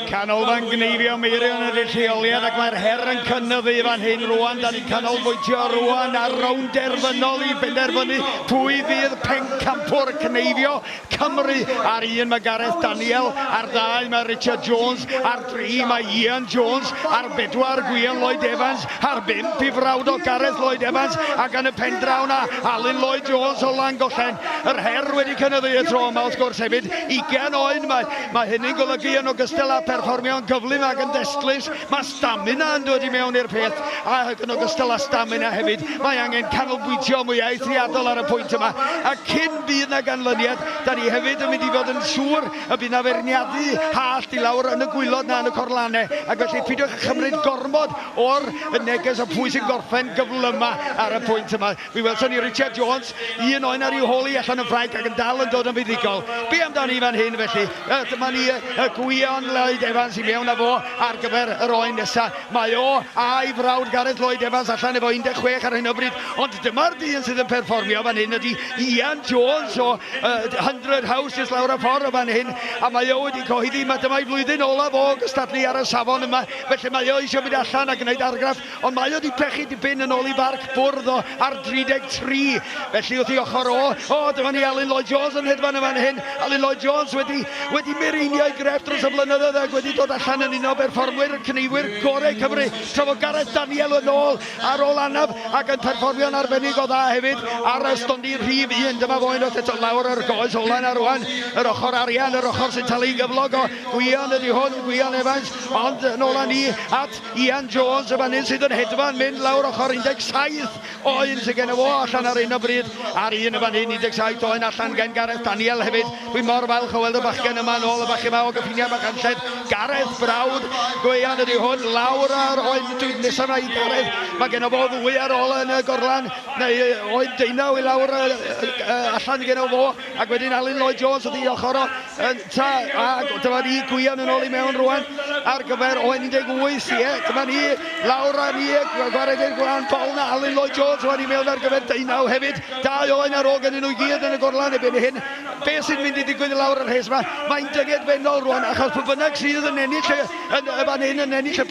Canolfan Gneifio Meirion ydy'r lleoliad ac mae'r her yn cynyddu fan hyn rwan. Da ni'n canolbwyntio rwan ar rownd derfynol i benderfynu pwy fydd pencampwr cneifio Cymru. Ar un mae Gareth Daniel, ar ddau mae Richard Jones, ar dri mae Ian Jones, ar bedwar Gwion Lloyd Evans, ar bump i frawd o Gareth Lloyd Evans ac yn y pen draw na Alun Lloyd Jones o Langollen. Yr her wedi cynyddu y tro yma wrth gwrs hefyd, 20 oed mae, mae hynny'n golygu yn ogystal â perfformio'n gyflym ac yn destlus, mae stamina yn dod i mewn i'r peth ac yn ogystal â stamina hefyd mae angen canolbwyntio mwy eithriadol ar y pwynt yma a cyn bydd na ganlyniad da ni hefyd yn mynd i fod yn siŵr y bydd na feirniadu hallt i lawr yn y gwylod na yn y corlannau ac felly peidiwch â chymryd gormod o'r neges o pwy sy'n gorffen gyflyma ar y pwynt yma. Mi welson ni Richard Jones, un oen ar ei hôl hi allan yn Ffrainc ac yn dal yn dod yn fuddugol. Be amdani fan hyn felly? Dyma ni y Gwion Lloyd Evans i mewn â fo ar gyfer yr oen nesa. Mae o a'i frawd Gareth Lloyd Evans allan efo 16 ar hyn o bryd, ond dyma'r dyn sydd yn perfformio fan hyn ydy Ian Jones o 100 House jyst lawr y ffordd o fan hyn, a mae o wedi cyhoeddi mae dyma'i flwyddyn olaf o gystadlu ar y safon yma, felly mae o eisiau mynd allan a gwneud argraff, ond mae o wedi pechu dipyn yn ôl i farc bwrdd o ar 33, felly wrth i ochr o, o dyma ni Alun Lloyd Jones yn hedfan yn fan hyn, Alun Lloyd Jones wedi, wedi mireinio ei grefft dros y blynyddoedd ac wedi dod allan yn un o berfformwyr cneifwyr gorau Cymru, tra fod Gareth Daniel yn ôl ar ôl anaf ac yn perfformio'n arbennig o dda hefyd ar y stondin rhif 1. Dyma fo unwaith eto lawr yr goes ola yna rwan, yr ochr arian, yr ochr sy'n talu gyflog o Gwion ydy hwn, Gwion Evans, ond yn ôl â ni at Ian Jones y fan hyn sydd yn hedfan mynd lawr ochr 17 oen sydd gen fo allan ar hyn o bryd, a'r un y fan hyn 17 oen allan gen Gareth Daniel hefyd. Dwi mor falch o weld y bachgen yma yn ôl, y bachgen yma o gyffiniau Machynlleth, Gareth brawd Gwion ydy hwn, lawr ar oen dwi'n nesaf yma i Gareth, mae gen fo ddwy ar ôl yn y gorlan, neu oen deunaw i lawr allan gen fo, ac wedyn Alun Lloyd Jones wrth ei ochr o, yn ta, a dyma ni Gwion yn ôl i mewn rwan ar gyfer oen 18, ie, dyma ni, lawr â ni, gwared i'r gwlân bol na Alun Lloyd Jones rwan i mewn ar gyfer deunaw hefyd, dau oen ar ôl gennyn nhw i gyd yn y gorlan erbyn hyn. Be sy'n mynd i ddigwydd i lawr y rhes yma? Mae'n dyngedfennol rwan, achos pwy bynnag sydd yn ennill y, yn, y fan hyn, yn ennill y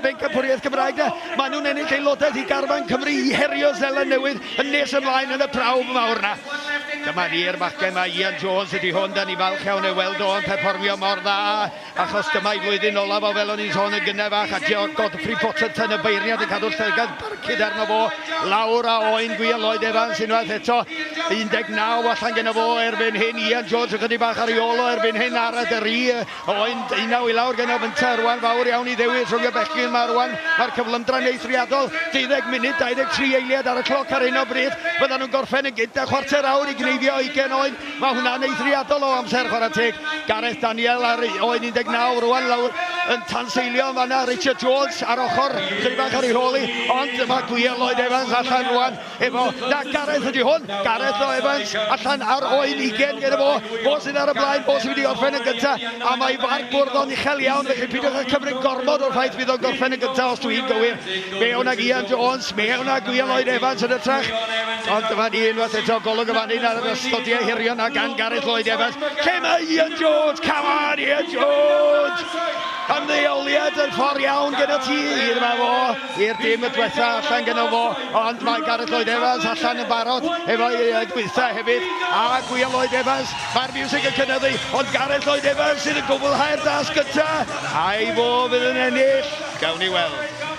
bencampwriaeth Gymraeg na, maen nhw'n ennill aelodaeth i garfan Cymru i herio Seland Newydd yn nes ymlaen yn y prawf mawr na. Dyma ni'r bachgen mae Ian Jones ydy hwn, da ni falch iawn ei weld o'n perfformio mor dda, achos dyma'i flwyddyn olaf o fel o'n i'n sôn yn gynnar fach, a Godfrey Potterton y beirniad yn cadw'r llygad barcud arno fo, lawr a oen Gwion Lloyd Evans unwaith eto, 19 allan gyda fo erbyn hyn, Ian Jones ychydig bach ar ei ôl o erbyn hyn ar y dyri, Oen deunaw i lawr gan Fynta rwan, fawr iawn i ddewis rhwng y bechgyn yma rwan. Mae'r cyflymdra'n eithriadol, 12 munud 23 eiliad ar y cloc ar hyn o bryd. Byddan nhw'n gorffen yn gynt â chwarter awr i gneifio 20 oen. Mae hwnna'n eithriadol o amser, chwarae teg. Gareth Daniel ar oen 19 rwan lawr yn tanseilio yn fanna. Richard Jones ar ochr, chydig bach ar ei hôl hi, ond mae Gwion Lloyd Evans allan rwan. Efo, na, Gareth ydy hwn, Gareth o Evans, allan ar oen ugen gyda fo, fo sydd ar y blaen, fo sy'n mynd i orffen yn gyntaf, a mae farc bwrdd o'n uchel iawn, felly peidiwch â cymryd gormod o'r ffaith fydd o'n gorffen yn gyntaf os dwi'n gywir. Mewn ag Ian Jones, mewn ag Gwion Lloyd Evans yn ytrach, ond dyma ni unwaith eto, golwg y fan hyn ar yr ystodiau hirion a gan Gareth Lloyd Evans. Lle mae Ian Jones? Come on, Ian Jones! Ymddeoliad yn ffordd iawn gyda ti, dyma fo. I'r dim y diwetha allan gyda fo, ond mae Gareth Lloyd Evans allan yn barod efo'i dwytha hefyd, a Gwion Lloyd Evans, mae'r miwsig yn cynyddu, ond Gareth Lloyd Evans sydd yn gwblhau'r dasg gynta, a'i fo fydd yn ennill, gawn ni weld.